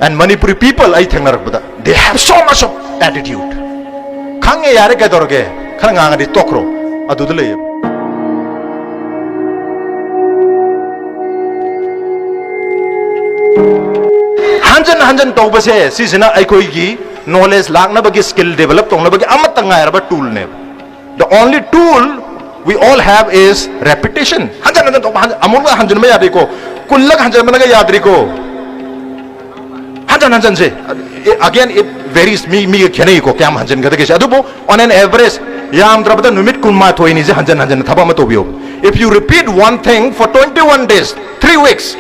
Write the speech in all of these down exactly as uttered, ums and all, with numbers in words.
And Manipuri people ꯑꯩ ꯊꯦꯡꯅꯔꯛꯄꯗ, they have so much of attitude. ꯈꯪꯉꯦ, ꯌꯥꯔꯦ, ꯀꯩꯗꯧꯔꯒꯦ? ꯈꯔ ꯉꯥꯡꯉꯗꯤ ꯇꯣꯛꯈ꯭ꯔꯣ꯫ ꯑꯗꯨꯗ ꯂꯩꯌꯦꯕ꯫ ꯍꯟꯖꯟ ꯍꯟꯖꯟ ꯇꯧꯕꯁꯦ, ꯁꯤꯁꯤꯅ ꯑꯩꯈꯣꯏꯒꯤ knowledge ꯂꯥꯛꯅꯕꯒꯤ, skill develop ꯇꯧꯅꯕꯒꯤ ꯑꯃꯠꯇ ꯉꯥꯏꯔꯕ tool ꯅꯦꯕ꯫ The only tool we all have is repetition. ꯍꯟꯖꯟ ꯍꯟꯖꯟ ꯇꯧꯕ, ꯍꯟꯖꯟ, ꯑꯃꯨꯛꯂꯛ ꯍꯟꯖꯟꯕ ꯌꯥꯗ꯭ꯔꯤꯀꯣ, ꯀꯨꯟꯂꯛ ꯍꯟꯖꯟꯕꯅꯒ ꯌꯥꯗ꯭ꯔꯤꯀꯣ꯫ ꯍꯟꯖꯟ ꯍꯟꯖꯟꯁꯦ, again, it varies, ꯃꯤ ꯃꯤꯒ ꯈꯦꯠꯅꯩꯀꯣ ꯀꯌꯥꯝ ꯍꯟꯖꯟꯒꯗꯒꯦꯁꯦ꯫ ꯑꯗꯨꯕꯨ on an average, ꯌꯥꯝꯗ꯭ꯔꯕꯗ ꯅꯨꯃꯤꯠ ꯀꯨꯟꯃꯥꯊꯣꯏꯅꯤꯁꯦ ꯍꯟꯖꯟ ꯍꯟꯖꯟꯅ ꯊꯕꯛ ꯑꯃ ꯇꯧꯕꯤꯌꯣ꯫ If you repeat one thing for twenty-one days, three weeks,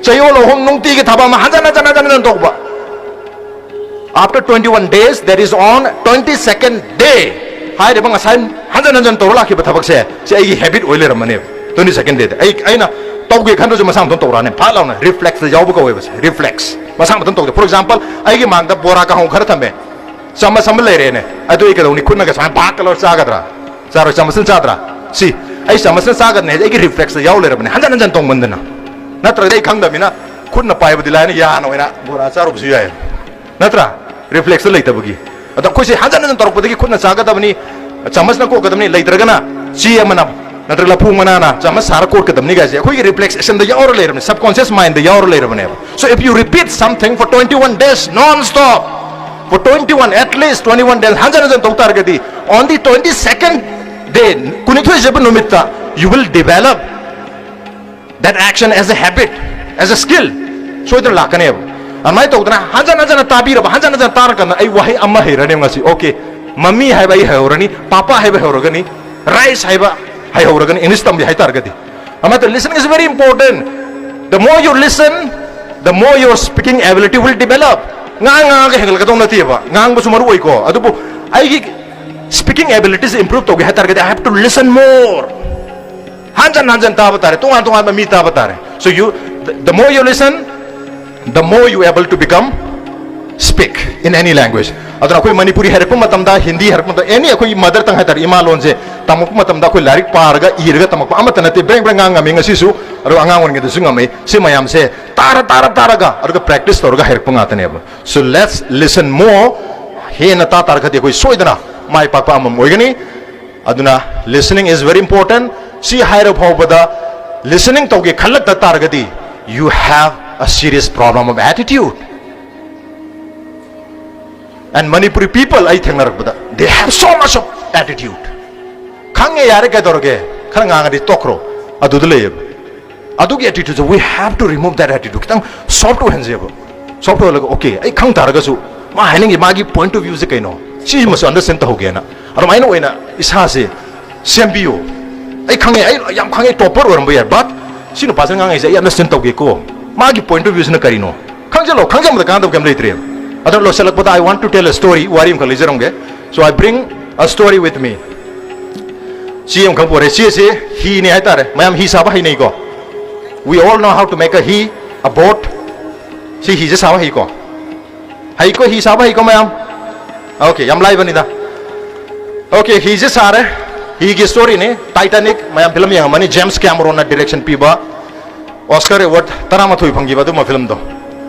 ꯆꯌꯣꯜ ꯑꯍꯨꯝ ꯅꯨꯡꯇꯤꯒꯤ ꯊꯕꯛ ꯑꯃ ꯍꯟꯖꯟ ꯍꯟꯖꯟ ꯍꯟꯖꯟ ꯍꯟꯖꯟ ꯇꯧꯕ, after twenty-one days, that is on twenty-second day, ꯍꯥꯏꯔꯤꯕ ꯉꯁꯥꯏ ꯍꯟꯖꯟ ꯍꯟꯖꯟ ꯇꯧꯔ ꯂꯥꯛꯈꯤꯕ ꯊꯕꯛꯁꯦ, ꯁꯤ ꯑꯩꯒꯤ habit ꯑꯣꯏ ꯂꯩꯔꯝꯃꯅꯦꯕ꯫ Twenty second dayꯗ ꯑꯩ, ꯑꯩꯅ ꯇꯧꯒꯦ ꯈꯟꯗ꯭ꯔꯁꯨ ꯃꯁꯥ ꯃꯊꯟ ꯇꯧꯔꯛꯑꯅꯦ, ꯐꯠ ꯂꯥꯎꯅ reflexꯇ ꯌꯥꯎꯕ ꯀꯧꯋꯦꯕ ꯁꯦ, reflex꯫ ꯃꯁꯥ ꯃꯊꯟ ꯇꯧꯗꯦ꯫ For example, ꯑꯩꯒꯤ ꯃꯥꯡꯗ ꯕꯣꯔꯥ ꯀꯥꯡꯍꯧ ꯈꯔ ꯊꯝꯃꯦ, ꯆꯥꯃꯁ ꯑꯃ ꯂꯩꯔꯦꯅꯦ, ꯑꯗꯨ ꯑꯩ ꯀꯩꯗꯧꯅꯤ? ꯈꯨꯠꯅꯒ ꯁꯨꯃꯥꯏꯅ ꯚꯥꯛ ꯀꯂꯔ ꯆꯥꯒꯗ꯭ꯔꯥ? ꯆꯥꯔꯣꯏ꯫ ꯆꯥꯃꯁꯅ ꯆꯥꯗ꯭ꯔꯥ? ꯁꯤ ꯑꯩ ꯆꯥꯃꯁꯅ ꯆꯥꯒꯗꯅꯦ ꯍꯥꯏꯁꯦ ꯑꯩꯒꯤ reflexꯇ ꯌꯥꯎ ꯂꯩꯔꯕꯅꯦ, ꯍꯟꯖꯟ ꯍꯟꯖꯟ ꯇꯧꯃꯟꯗꯅ꯫ ꯅꯠꯇ꯭ꯔꯒꯗꯤ ꯑꯩ ꯈꯪꯗꯕꯅꯤꯅ ꯈꯨꯠꯅ ꯄꯥꯏꯕꯗꯤ ꯂꯥꯏꯅ, ꯌꯥꯅ ꯑꯣꯏꯅ ꯕꯣꯔꯥ ꯆꯥꯔꯨꯕꯁꯨ ꯌꯥꯏ, ꯅꯠꯇ꯭ꯔꯥ? Reflexꯇ ꯂꯩꯇꯕꯒꯤ꯫ ꯑꯗꯣ ꯑꯩꯈꯣꯏꯁꯦ ꯍꯟꯖꯟ ꯍꯟꯖꯟ ꯇꯧꯔꯛꯄꯗꯒꯤ ꯈꯨꯠꯅ ꯆꯥꯒꯗꯕꯅꯤ, ꯆꯥꯃꯁꯅ ꯀꯣꯠꯀꯗꯕꯅꯤ, ꯂꯩꯇ꯭ꯔꯒꯅ ꯆꯦ ꯑꯃꯅ ꯅꯠꯇ꯭ꯔꯒ ꯂꯐꯨ ꯃꯅꯥꯅ ꯆꯥꯃꯁ ꯁꯥꯔ ꯀꯣꯠꯀꯗꯕꯅꯤ ꯀꯥꯏꯁꯦ ꯑꯩꯈꯣꯏꯒꯤ reflexationꯗ ꯌꯥꯎꯔ ꯂꯩꯔꯕꯅꯦ, subconscious mindꯗ ꯌꯥꯎꯔ ꯂꯩꯔꯕꯅꯦꯕ꯫ So if you repeat something for twenty-one days non-stop, for twenty-one, at least twenty-one days, ꯍꯟꯖꯟ ꯍꯟꯖꯟ ꯇꯧ ꯇꯥꯔꯒꯗꯤ, on the twenty-second day, ꯀꯨꯟꯅꯤꯊꯣꯏꯁꯨꯕ ꯅꯨꯃꯤꯠꯇ, you will develop that action as a habit, as a skill. ꯁꯣꯏꯗꯅ ꯂꯥꯛꯀꯅꯦꯕ꯫ ꯑꯗꯨꯃꯥꯏꯅ ꯇꯧꯗꯅ ꯍꯟꯖꯟ ꯍꯟꯖꯟꯅ ꯇꯥꯕꯤꯔꯕ, ꯍꯟꯖꯟ ꯍꯟꯖꯟꯅ ꯇꯥꯔꯀꯥꯟꯗ ꯑꯩ ꯋꯥꯍꯩ ꯑꯃ ꯍꯩꯔꯅꯦꯕ ꯉꯁꯤ꯫ Okay, ꯃꯃꯤ ꯍꯥꯏꯕ ꯑꯩ ꯍꯩꯍꯧꯔꯅꯤ, ꯄꯥꯄꯥ ꯍꯥꯏꯕ ꯍꯩꯍꯧꯔꯒꯅꯤ, ꯔꯥꯏꯁ ꯍꯥꯏꯕ ꯍꯩꯍꯧꯔꯒꯅꯤ, English ꯇꯝꯒꯦ ꯍꯥꯏꯇꯥꯔꯒꯗꯤ꯫ ꯑꯃꯇ, listening is very important. The more you listen, the more your speaking ability will develop. ꯉꯥꯡ ꯉꯥꯡꯉꯒ ꯍꯦꯟꯒꯠꯂꯛꯀꯗꯧ ꯅꯠꯇꯦꯕ, ꯉꯥꯡꯕꯁꯨ ꯃꯔꯨ ꯑꯣꯏꯀꯣ, ꯑꯗꯨꯕꯨ ꯑꯩꯒꯤ speaking abilities improve ꯇꯧꯒꯦ ꯍꯥꯏꯇꯥꯔꯒꯗꯤ, I have to listen more. ꯍꯟꯖꯟ ꯍꯟꯖꯟ ꯇꯥꯕ ꯇꯥꯔꯦ, ꯇꯣꯉꯥꯟ ꯇꯣꯉꯥꯟꯕ ꯃꯤ ꯇꯥꯕ ꯇꯥꯔꯦ꯫ So you, the, the more you listen, the more you able to become, speak in any language. ꯑꯗꯨꯅ ꯑꯩꯈꯣꯏ ꯃꯅꯤꯄꯨꯔꯤ ꯍꯩꯔꯛꯄ ꯃꯇꯝꯗ, ꯍꯤꯟꯗꯤ ꯍꯩꯔꯛꯄ ꯃꯇꯝꯗ, any ꯑꯩꯈꯣꯏꯒꯤ mother tongue ꯍꯥꯏꯇꯥꯔꯦ, ꯏꯃꯥ ꯂꯣꯟꯁꯦ ꯇꯝꯃꯛꯄ ꯃꯇꯝꯗ ꯑꯩꯈꯣꯏ ꯂꯥꯏꯔꯤꯛ ꯄꯥꯔꯒ, ꯏꯔꯒ ꯇꯝꯃꯛꯄ ꯑꯃꯠꯇ ꯅꯠꯇꯦ꯫ ꯕ꯭ꯔꯦꯡ ꯕ꯭ꯔꯦꯡ ꯉꯥꯡ ꯉꯝꯃꯤ꯫ ꯉꯁꯤꯁꯨ ꯑꯗꯨꯒ ꯑꯉꯥꯡ ꯑꯣꯏꯔꯤꯉꯩꯗꯁꯨ ꯉꯝꯃꯛꯏ꯫ ꯁꯤ ꯃꯌꯥꯝꯁꯦ ꯇꯥꯔ ꯇꯥꯔ ꯇꯥꯔꯒ, ꯑꯗꯨꯒ practice ꯇꯧꯔꯒ ꯍꯩꯔꯛꯄ ꯉꯥꯛꯇꯅꯦꯕ꯫ So let's listen more. ꯍꯦꯟꯅ ꯇꯥ ꯇꯥꯔꯒꯗꯤ ꯑꯩꯈꯣꯏ ꯁꯣꯏꯗꯅ ꯃꯥꯏ ꯄꯥꯛꯄ ꯑꯃꯃꯝ ꯑꯣꯏꯒꯅꯤ꯫ ꯑꯗꯨꯅ listening is very important. ꯁꯤ ꯍꯥꯏꯔ ꯐꯥꯎꯕꯗ listening ꯇꯧꯒꯦ ꯈꯜꯂꯛꯇ ꯇꯥꯔꯒꯗꯤ, you have a serious problem of attitude. And Manipuri people ꯑꯩ ꯊꯦꯡꯅꯔꯛꯄꯗ, they have so much of attitude. ꯈꯪꯉꯦ, ꯌꯥꯔꯦ, ꯀꯩꯗꯧꯔꯒꯦ, ꯈꯔ ꯉꯥꯡꯉꯗꯤ ꯇꯣꯛꯈ꯭ꯔꯣ, ꯑꯗꯨꯗ ꯂꯩꯌꯦꯕ꯫ ꯑꯗꯨꯒꯤ attitude say, we have to remove that attitude. ꯈꯤꯇꯪ soft ꯑꯣꯏꯍꯟꯁꯦꯕ꯫ Soft ꯑꯣꯏꯍꯜꯂꯒ, okay, ꯑꯩ ꯈꯪ ꯇꯥꯔꯒꯁꯨ ꯃꯥ ꯍꯥꯏꯅꯤꯡꯉꯤ ꯃꯥꯒꯤ point of view ꯁꯦ ꯀꯩꯅꯣ, ꯁꯤꯃꯁꯨ understand ꯇꯧꯍꯧꯒꯦꯅ ꯑꯗꯨꯃꯥꯏꯅ ꯑꯣꯏꯅ ꯏꯁꯥꯁꯦ ꯁꯦꯝꯕꯤꯌꯨ꯫ ꯑꯩ ꯈꯪꯉꯦ, ꯑꯩ ꯌꯥꯝ ꯈꯪꯉꯦ, topper ꯑꯣꯏꯔꯝꯕ ꯌꯥꯏ, but ꯁꯤ ꯅꯨꯄꯥꯁꯤꯅ ꯉꯥꯡꯉꯤꯁꯦ ꯑꯩ understand ꯇꯧꯒꯦꯀꯣ, ꯃꯥꯒꯤ point of view ꯁꯤꯅ ꯀꯔꯤꯅꯣ? ꯈꯪꯖꯤꯜꯂꯣ, ꯈꯪꯖꯟꯕꯗ ꯀꯥꯟꯅꯗꯕ ꯀꯩꯝ ꯂꯩꯇ꯭ꯔꯦꯕ꯫ ꯑꯗꯨꯅ ꯂꯣꯏꯁꯤꯜꯂꯛꯄꯗ, I want to tell a story, ꯋꯥꯔꯤ ꯑꯃꯈꯛ ꯂꯤꯖꯔꯝꯒꯦ꯫ So I bring a story with me. ꯁꯤ ꯑꯃꯈꯛ ꯄꯨꯔꯦ꯫ ꯁꯤꯁꯦ ꯍꯤꯅꯦ ꯍꯥꯏꯇꯥꯔꯦ꯫ ꯃꯌꯥꯝ ꯍꯤ ꯁꯥꯕ ꯍꯩꯅꯩꯀꯣ? We all know how to make a hi, a boat. ꯁꯤ ꯍꯤꯁꯦ ꯁꯥꯕ ꯍꯩꯀꯣ? ꯍꯩꯀꯣ, ꯍꯤ ꯁꯥꯕ ꯍꯩꯀꯣ ꯃꯌꯥꯝ? Okay, ꯌꯥꯝ ꯂꯥꯏꯕꯅꯤꯗ꯫ Okay, ꯍꯤꯁꯦ ꯁꯥꯔꯦ꯫ ꯍꯤꯒꯤ story ꯅꯤ, Titanic, ꯃꯌꯥꯝ film ꯌꯦꯡꯉꯝꯃꯅꯤ, James Cameron ꯅ direction ꯄꯤꯕ꯫ Oscar award ꯇꯔꯥꯃꯥꯊꯣꯏ ꯐꯪꯈꯤꯕ ꯑꯗꯨꯝꯕ film ꯗꯣ꯫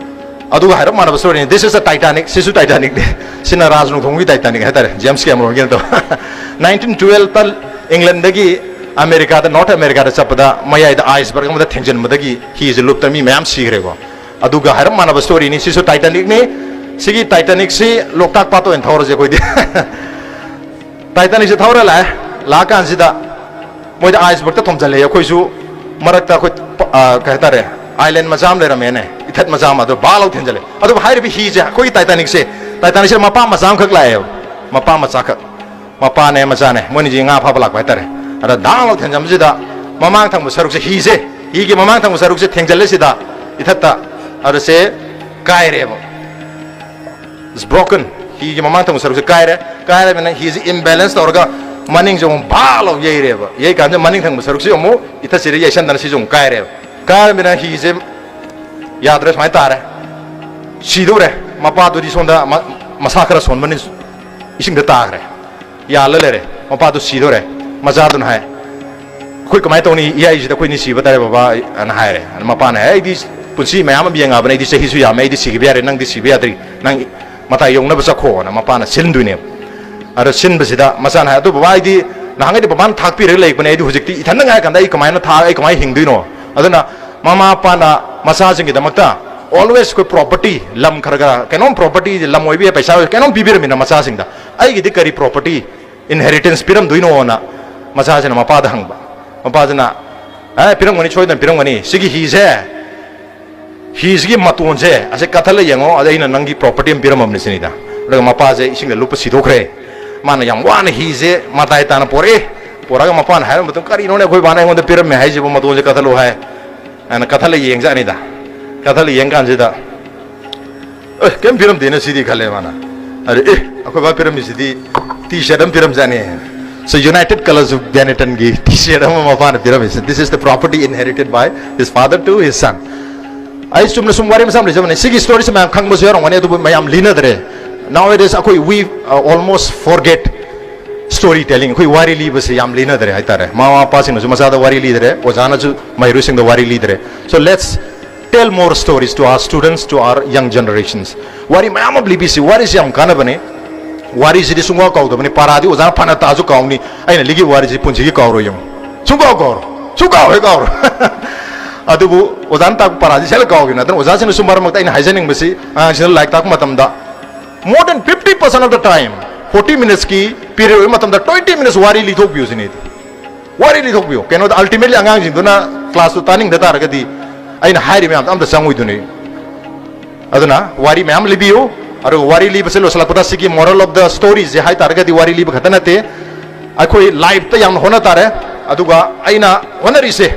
ꯑꯗꯨꯒ ꯍꯥꯏꯔꯞ ꯃꯥꯟꯅꯕ story ꯅꯤ꯫ This is a Titanic. ꯁꯤꯁꯨ Titanic ꯅꯤ꯫ ꯁꯤꯅ ꯔꯥꯖ ꯅꯣꯡꯊꯣꯝꯕꯒꯤ Titanic ꯍꯥꯏꯇꯥꯔꯦ, James Cameron ꯒꯤ ꯅꯠꯇꯕ꯫ Nineteen twelve ꯇ England ꯗꯒꯤ America ꯗ, North America ꯗ ꯆꯠꯄꯗ ꯃꯌꯥꯏꯗ iceberg ꯑꯃꯗ ꯊꯦꯡꯖꯤꯟꯕꯗꯒꯤ ꯍꯤꯁꯦ ꯂꯨꯞꯇ ꯃꯤ ꯃꯌꯥꯝ ꯁꯤꯈ꯭ꯔꯦꯀꯣ꯫ ꯑꯗꯨꯒ ꯍꯥꯏꯔꯞ ꯃꯥꯟꯅꯕ story ꯅꯤ꯫ ꯁꯤꯁꯨ Titanic ꯅꯤ꯫ ꯁꯤꯒꯤ Titanic ꯁꯤ ꯂꯣꯛꯇꯥꯛ ꯄꯥꯠꯇ ꯑꯣꯏꯅ ꯊꯧꯔꯁꯦ ꯑꯩꯈꯣꯏꯗꯤ꯫ Titanic ꯁꯦ ꯊꯧꯔ ꯂꯥꯛꯑꯦ꯫ ꯂꯥꯛꯑꯀꯥꯟꯁꯤꯗ ꯃꯣꯏꯗ iceberg ꯇ ꯊꯣꯝꯖꯤꯜꯂꯦ꯫ ꯑꯩꯈꯣꯏꯁꯨ ꯃꯔꯛꯇ ꯑꯩꯈꯣꯏ, ꯑ, ꯀꯩ ꯍꯥꯏꯇꯥꯔꯦ, island ꯃꯆꯥ ꯑꯃ ꯂꯩꯔꯝꯃꯦꯅꯦ, ꯏꯊꯠ ꯃꯆꯥ ꯑꯃ, ꯑꯗꯨ ꯕꯥ ꯂꯥꯎ ꯊꯦꯡꯖꯤꯜꯂꯦ꯫ ꯑꯗꯨꯕꯨ ꯍꯥꯏꯔꯤꯕ ꯍꯤꯁꯦ, ꯑꯩꯈꯣꯏꯒꯤ Titanic ꯁꯦ, Titanic ꯁꯦ ꯃꯄꯥ ꯃꯆꯥ ꯑꯃꯈꯛ ꯂꯥꯛꯑꯦꯕ, ꯃꯄꯥ ꯃꯆꯥꯈꯛ, ꯃꯄꯥꯅꯦ ꯃꯆꯥꯅꯦ, ꯃꯣꯏꯅꯤꯁꯦ ꯉꯥ ꯐꯥꯕ ꯂꯥꯛꯄ ꯍꯥꯏꯇꯥꯔꯦ꯫ ꯑꯗ ꯗꯥꯡ ꯂꯥꯎ ꯊꯦꯡꯖꯟꯕꯁꯤꯗ ꯃꯃꯥꯡ ꯊꯪꯕ ꯁꯔꯨꯛꯁꯦ, ꯍꯤꯁꯦ, ꯍꯤꯒꯤ ꯃꯃꯥꯡ ꯊꯪꯕ ꯁꯔꯨꯛꯁꯦ ꯊꯦꯡꯖꯤꯜꯂꯦ ꯁꯤꯗ, ꯏꯊꯠꯇ, ꯑꯗꯨꯁꯦ ꯀꯥꯏꯔꯦꯕ꯫ It's broken. ꯍꯤꯒꯤ ꯃꯃꯥꯡ ꯊꯪꯕ ꯁꯔꯨꯛꯁꯦ ꯀꯥꯏꯔꯦ꯫ ꯀꯥꯏꯔꯕꯅꯤꯅ ꯍꯤꯁꯦ imbalance ꯇꯧꯔꯒ ꯃꯅꯤꯡꯁꯦ ꯑꯃꯨꯛ ꯚꯥ ꯂꯥꯎ ꯌꯩꯔꯦꯕ꯫ ꯌꯩ ꯀꯥꯟꯗ ꯃꯅꯤꯡ ꯊꯪꯕ ꯁꯔꯨꯛꯁꯦ ꯑꯃꯨꯛ ꯏꯊꯠꯁꯤꯗ ꯌꯩꯁꯟꯗꯅ ꯁꯤꯁꯨ ꯑꯃꯨꯛ ꯀꯥꯏꯔꯦꯕ꯫ ꯀꯥꯏꯔꯕꯅꯤꯅ ꯍꯤꯁꯦ ꯌꯥꯗ꯭ꯔꯦ, ꯁꯨꯃꯥꯏꯅ ꯇꯥꯔꯦ꯫ ꯁꯤꯗꯧꯔꯦ꯫ ꯃꯄꯥꯗꯨꯗꯤ ꯁꯣꯝꯗ ꯃ-, ꯃꯁꯥ ꯈꯔ ꯁꯣꯟꯕꯅꯤ, ꯏꯁꯤꯡꯗ ꯇꯥꯈ꯭ꯔꯦ꯫ ꯌꯥꯜꯂ ꯂꯩꯔꯦ꯫ ꯃꯄꯥꯗꯨ ꯁꯤꯗꯧꯔꯦ꯫ ꯃꯆꯥꯗꯨꯅ ꯍꯥꯏ, ꯑꯩꯈꯣꯏ ꯀꯃꯥꯏꯅ ꯇꯧꯅꯤ? ꯏꯌꯥꯏꯁꯤꯗ ꯑꯩꯈꯣꯏꯅꯤ ꯁꯤꯕ ꯇꯥꯔꯦ ꯕꯕꯥ, ꯑꯅ ꯍꯥꯏꯔꯦ꯫ ꯑꯗ ꯃꯄꯥꯅ ꯍꯥꯏ, "ꯑꯩꯗꯤ ꯄꯨꯟꯁꯤ ꯃꯌꯥꯝ ꯑꯃ ꯌꯦꯡꯉꯛꯑꯕꯅꯦ, ꯑꯩꯗꯤ ꯆꯍꯤꯁꯨ ꯌꯥꯝꯃꯦ, ꯑꯩꯗꯤ ꯁꯤꯈꯤꯕ ꯌꯥꯔꯦ, ꯅꯪꯗꯤ ꯁꯤꯕ ꯌꯥꯗ꯭ꯔꯤ, ꯅꯪ ꯃꯇꯥꯏ ꯌꯧꯅꯕ ꯆꯠꯈꯣꯅ" ꯃꯄꯥꯅ ꯁꯤꯟꯗꯣꯏꯅꯦꯕ꯫ ꯑꯗ ꯁꯤꯟꯕꯁꯤꯗ ꯃꯆꯥꯅ ꯍꯥꯏ, "ꯑꯗꯨ ꯕꯕꯥ, ꯑꯩꯗꯤ ꯅꯍꯥꯟꯈꯩꯗꯤ ꯕꯕꯥꯅ ꯊꯥꯛꯄꯤꯔꯒ ꯂꯩꯕꯅꯦ, ꯑꯩꯗꯤ ꯍꯧꯖꯤꯛꯇꯤ ꯏꯊꯟꯗ ꯉꯥꯏꯔꯀꯥꯟꯗ ꯑꯩ ꯀꯃꯥꯏꯅ ꯊꯥꯛ-, ꯑꯩ ꯀꯃꯥꯏꯅ ꯍꯤꯡꯗꯣꯏꯅꯣ?" ꯑꯗꯨꯅ ꯃꯃꯥ ꯃꯄꯥꯅ ꯃꯆꯥꯁꯤꯡꯒꯤꯗꯃꯛꯇ always ꯑꯩꯈꯣꯏ property, ꯂꯝ ꯈꯔ ꯈꯔ, ꯀꯩꯅꯣꯝ property, ꯂꯝ ꯑꯣꯏꯕ ꯌꯥꯏ, ꯄꯩꯁꯥ ꯑꯣꯏꯕ, ꯀꯩꯅꯣꯝ ꯄꯤꯕꯤꯔꯝꯃꯤꯅ ꯃꯆꯥꯁꯤꯡꯗ, "ꯑꯩꯒꯤꯗꯤ ꯀꯔꯤ property, inheritance ꯄꯤꯔꯝꯗꯣꯏꯅꯣꯅ" ꯃꯆꯥꯁꯤꯅ ꯃꯄꯥꯗ ꯍꯪꯕ꯫ ꯃꯄꯥꯁꯤꯅ, "ꯑꯦ, ꯄꯤꯔꯝꯒꯅꯤ, ꯁꯣꯏꯗꯅ ꯄꯤꯔꯝꯒꯅꯤ꯫ ꯁꯤꯒꯤ ꯍꯤꯁꯦ, ꯍꯤꯁꯤꯒꯤ ꯃꯇꯣꯟꯁꯦ ꯑꯁꯤ ꯀꯠꯊꯠꯂ ꯌꯦꯡꯉꯣ, ꯑꯗ ꯑꯩꯅ ꯅꯪꯒꯤ property ꯑꯃ ꯄꯤꯔꯝꯃꯕꯅꯤ" ꯁꯤꯅꯤꯗ꯫ ꯑꯗꯨꯒ ꯃꯄꯥꯁꯦ ꯏꯁꯤꯡꯗ ꯂꯨꯞꯄ ꯁꯤꯗꯣꯛꯈ꯭ꯔꯦ꯫ ꯃꯥꯅ ꯌꯥꯝ ꯋꯥꯅ ꯍꯤꯁꯦ ꯃꯇꯥꯏ ꯇꯥꯅ ꯄꯣꯔꯛꯑꯦ꯫ ꯄꯣꯔꯛꯑꯒ ꯃꯄꯥꯅ ꯍꯥꯏꯔꯕ ꯃꯇꯨꯡ, "ꯀꯔꯤꯅꯣꯅꯦ ꯑꯩꯈꯣꯏ ꯕꯥꯅ ꯑꯩꯉꯣꯟꯗ ꯄꯤꯔꯝꯃꯦ ꯍꯥꯏꯁꯤꯕꯨ, ꯃꯇꯣꯟꯁꯦ ꯀꯠꯊꯠꯂꯣ ꯍꯥꯏ?" ꯑꯅ ꯀꯠꯊꯠꯂ ꯌꯦꯡꯖꯥꯠꯅꯤꯗ꯫ ꯀꯠꯊꯠꯂ ꯌꯦꯡ ꯀꯥꯟꯁꯤꯗ, "ꯑꯦ, ꯀꯩꯝ ꯄꯤꯔꯝꯗꯦꯅ ꯁꯤꯗꯤ" ꯈꯜꯂꯦ ꯃꯥꯅ꯫ ꯑꯗ, "ꯑꯦ, ꯑꯩꯈꯣꯏ ꯕꯥ ꯄꯤꯔꯝꯃꯤꯁꯤꯗꯤ T-shirt ꯑꯃ ꯄꯤꯔꯝꯖꯥꯠꯅꯤ꯫ So United Colors of Benettonꯒꯤ T-shirt ꯑꯃ ꯃꯄꯥꯅ ꯄꯤꯔꯝꯃꯤꯁꯦ꯫ This is the property inherited by his father to his son." ꯑꯩ ꯆꯨꯝꯅ ꯁꯨꯝ ꯋꯥꯔꯤ ꯃꯆꯥ ꯑꯃ ꯂꯤꯖꯕꯅꯦ꯫ ꯁꯤꯒꯤ storyꯁꯦ ꯃꯌꯥꯝ ꯈꯪꯕꯁꯨ ꯌꯥꯎꯔꯝꯒꯅꯤ, ꯑꯗꯨꯕꯨ ꯃꯌꯥꯝ ꯂꯤꯅꯗ꯭ꯔꯦ꯫ Nowadays ꯑꯩꯈꯣꯏ we, uh, almost forget story telling. ꯑꯩꯈꯣꯏ ꯋꯥꯔꯤ ꯂꯤꯕꯁꯦ ꯌꯥꯝ ꯂꯤꯅꯗ꯭ꯔꯦ ꯍꯥꯏꯇꯥꯔꯦ꯫ ꯃꯃꯥ ꯃꯄꯥꯁꯤꯡꯅꯁꯨ ꯃꯆꯥꯗ ꯋꯥꯔꯤ ꯂꯤꯗ꯭ꯔꯦ, ꯑꯣꯖꯥꯅꯁꯨ ꯃꯍꯩꯔꯣꯏꯁꯤꯡꯗ ꯋꯥꯔꯤ ꯂꯤꯗ꯭ꯔꯦ꯫ So let's tell more stories to our students, to our young generations. ꯋꯥꯔꯤ ꯃꯌꯥꯝ ꯑꯃ ꯂꯤꯕꯤꯁꯤ꯫ ꯋꯥꯔꯤꯁꯤ ꯌꯥꯝ ꯀꯥꯟꯅꯕꯅꯤ꯫ ꯋꯥꯔꯤꯁꯤꯗꯤ ꯁꯨꯡꯀꯥꯎ ꯀꯥꯎꯗꯕꯅꯤ꯫ ꯄꯥꯔꯥꯗꯤ ꯑꯣꯖꯥꯅ ꯐꯅ ꯇꯥꯛꯑꯁꯨ ꯀꯥꯎꯅꯤ꯫ ꯑꯩꯅ ꯂꯤꯈꯤꯕ ꯋꯥꯔꯤꯁꯤ ꯄꯨꯟꯁꯤꯒꯤ ꯀꯥꯎꯔꯣꯏ ꯌꯦꯡꯉꯨ꯫ ꯁꯨꯡꯀꯥꯎ ꯀꯥꯎꯔꯣꯏ꯫ ꯁꯨꯡꯀꯥꯎ ꯍꯦꯛ ꯀꯥꯎꯔꯣꯏ꯫ ꯑꯗꯨꯕꯨ ꯑꯣꯖꯥꯅ ꯇꯥꯛꯄ ꯄꯥꯔꯥꯁꯤ ꯁꯦꯜ ꯀꯥꯎꯈꯤꯕꯅꯤ꯫ ꯑꯗꯨꯅ ꯑꯣꯖꯥꯁꯤꯡꯅꯁꯨ ꯃꯔꯛ ꯃꯔꯛꯇ ꯑꯩꯅ ꯍꯥꯏꯖꯅꯤꯡꯕꯁꯤ, ꯑꯉꯥꯡꯁꯤꯡꯅ ꯂꯥꯏꯔꯤꯛ ꯇꯥꯛꯄ ꯃꯇꯝꯗ more than fifty percent of the time, forty minutesꯀꯤ period ꯑꯣꯏꯕ ꯃꯇꯝꯗ twenty minutes ꯋꯥꯔꯤ ꯂꯤꯊꯣꯛꯄꯤꯌꯨ ꯁꯤꯅꯤ꯫ ꯋꯥꯔꯤ ꯂꯤꯊꯣꯛꯄꯤꯌꯨ꯫ ꯀꯩꯅꯣꯗ, ultimately ꯑꯉꯥꯡꯁꯤꯡꯗꯨꯅ classꯇꯨ ꯇꯥꯅꯤꯡꯗ ꯇꯥꯔꯒꯗꯤ ꯑꯩꯅ ꯍꯥꯏꯔꯤꯕ ꯃꯌꯥꯝꯗꯣ ꯑꯝꯇ ꯆꯪꯉꯣꯏꯗꯣꯏꯅꯤ꯫ ꯑꯗꯨꯅ ꯋꯥꯔꯤ ꯃꯌꯥꯝ ꯂꯤꯕꯤꯌꯨ꯫ ꯑꯗꯨꯒ ꯋꯥꯔꯤ ꯂꯤꯕꯁꯦ ꯂꯣꯏꯁꯤꯜꯂꯛꯄꯗ ꯁꯤꯒꯤ moral of the storyꯁꯦ ꯍꯥꯏ ꯇꯥꯔꯒꯗꯤ ꯋꯥꯔꯤ ꯂꯤꯕ ꯈꯛꯇ ꯅꯠꯇꯦ, ꯑꯩꯈꯣꯏ lifeꯇ ꯌꯥꯝꯅ ꯍꯣꯠꯅ ꯇꯥꯔꯦ꯫ ꯑꯗꯨꯒ ꯑꯩꯅ ꯍꯣꯠꯅꯔꯤꯁꯦ,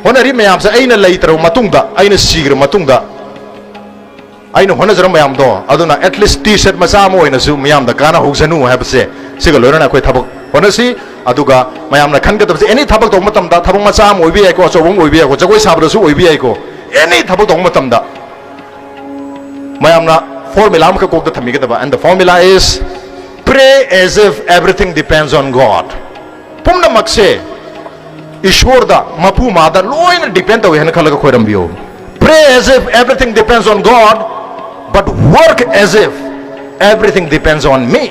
ꯍꯣꯠꯅꯔꯤ ꯃꯌꯥꯝꯁꯦ ꯑꯩꯅ ꯂꯩꯇ꯭ꯔꯕ ꯃꯇꯨꯡꯗ, ꯑꯩꯅ ꯁꯤꯈ꯭ꯔꯕ ꯃꯇꯨꯡꯗ, ꯑꯩꯅ ꯍꯣꯠꯅꯖꯔꯝꯕ ꯃꯌꯥꯝꯗꯣ, ꯑꯗꯨꯅ at least T-shirt ꯃꯆꯥ ꯑꯃ ꯑꯣꯏꯅꯁꯨ ꯃꯤꯌꯥꯝꯗ ꯀꯥꯟꯅꯍꯧꯁꯅꯨ ꯍꯥꯏꯕꯁꯦ, ꯁꯤꯒ ꯂꯣꯏꯅꯅ ꯑꯩꯈꯣꯏ ꯊꯕꯛ ꯍꯣꯠꯅꯁꯤ꯫ ꯑꯗꯨꯒ ꯃꯌꯥꯝꯅ ꯈꯟꯒꯗꯕꯁꯦ, any ꯊꯕꯛ ꯇꯧꯕ ꯃꯇꯝꯗ, ꯊꯕꯛ ꯃꯆꯥ ꯑꯃ ꯑꯣꯏꯕ ꯌꯥꯏꯀꯣ, ꯑꯆꯧꯕ ꯑꯃ ꯑꯣꯏꯕ ꯌꯥꯏꯀꯣ, ꯖꯒꯣꯏ ꯁꯥꯕꯗꯁꯨ ꯑꯣꯏꯕ ꯌꯥꯏꯀꯣ, any ꯊꯕꯛ ꯇꯧꯕ ꯃꯇꯝꯗ ꯃꯌꯥꯝꯅ formula ꯑꯃꯈꯛ ꯀꯣꯛꯇ ꯊꯝꯕꯤꯒꯗꯕ, and the formula is pray as if everything depends on God. ꯄꯨꯝꯅꯃꯛꯁꯦ ꯏꯁꯣꯔꯗ, ꯃꯄꯨ ꯃꯥꯗ ꯂꯣꯏꯅ depend ꯇꯧꯏ ꯍꯥꯏꯅ ꯈꯜꯂꯒ ꯈꯣꯏꯔꯝꯕꯤꯌꯨ꯫ Pray as if everything depends on God, but work as if everything depends on me.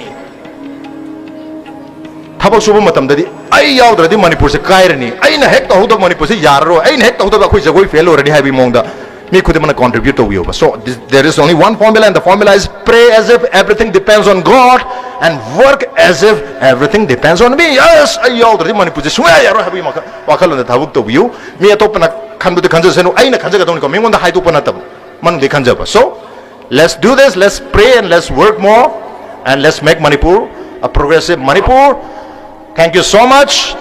ꯊꯕꯛ ꯁꯨꯕ ꯃꯇꯝꯗꯗꯤ ꯑꯩ ꯌꯥꯎꯗ꯭ꯔꯗꯤ ꯃꯅꯤꯄꯨꯔꯁꯦ ꯀꯥꯏꯔꯅꯤ, ꯑꯩꯅ ꯍꯦꯛ ꯇꯧꯍꯧꯗꯕ ꯃꯅꯤꯄꯨꯔꯁꯦ ꯌꯥꯔꯔꯣꯏ, ꯑꯩꯅ ꯍꯦꯛ ꯇꯧꯍꯧꯗꯕ ꯑꯩꯈꯣꯏ ꯖꯒꯣꯏ fail ꯑꯣꯏꯔꯅꯤ ꯍꯥꯏꯕꯒꯤ ꯃꯑꯣꯡꯗ ꯃꯤ ꯈꯨꯗꯤꯡꯃꯛꯅ contribute ꯇꯧꯕꯤꯌꯣꯕ꯫ So this, there is only one formula, and the formula is pray as if everything depends on God and work as if everything depends on me. Yes, ꯑꯩ ꯌꯥꯎꯗ꯭ꯔꯗꯤ ꯃꯅꯤꯄꯨꯔꯁꯦ ꯁꯨꯡꯌꯥ ꯌꯥꯔꯣꯏ ꯍꯥꯏꯕꯒꯤ ꯋꯥꯈꯜ, ꯋꯥꯈꯜꯂꯣꯟꯗ ꯊꯕꯛ ꯇꯧꯕꯤꯌꯨ꯫ ꯃꯤ ꯑꯇꯣꯞꯄꯅ ꯈꯟꯕꯗꯤ ꯈꯟꯖꯁꯅꯨ, ꯑꯩꯅ ꯈꯟꯖꯒꯗꯧꯅꯤꯀꯣ, ꯃꯤꯉꯣꯟꯗ ꯍꯥꯏꯗꯣꯛꯄ ꯅꯠꯇꯕ, ꯃꯅꯨꯡꯗꯒꯤ ꯈꯟꯖꯕ꯫ So let's do this, let's pray and let's work more and let's make Manipur a progressive Manipur. Thank you so much.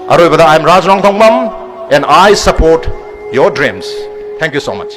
ꯑꯔꯣꯏꯕꯗ, I'm Raj Rongthongbam and I support your dreams. Thank you so much.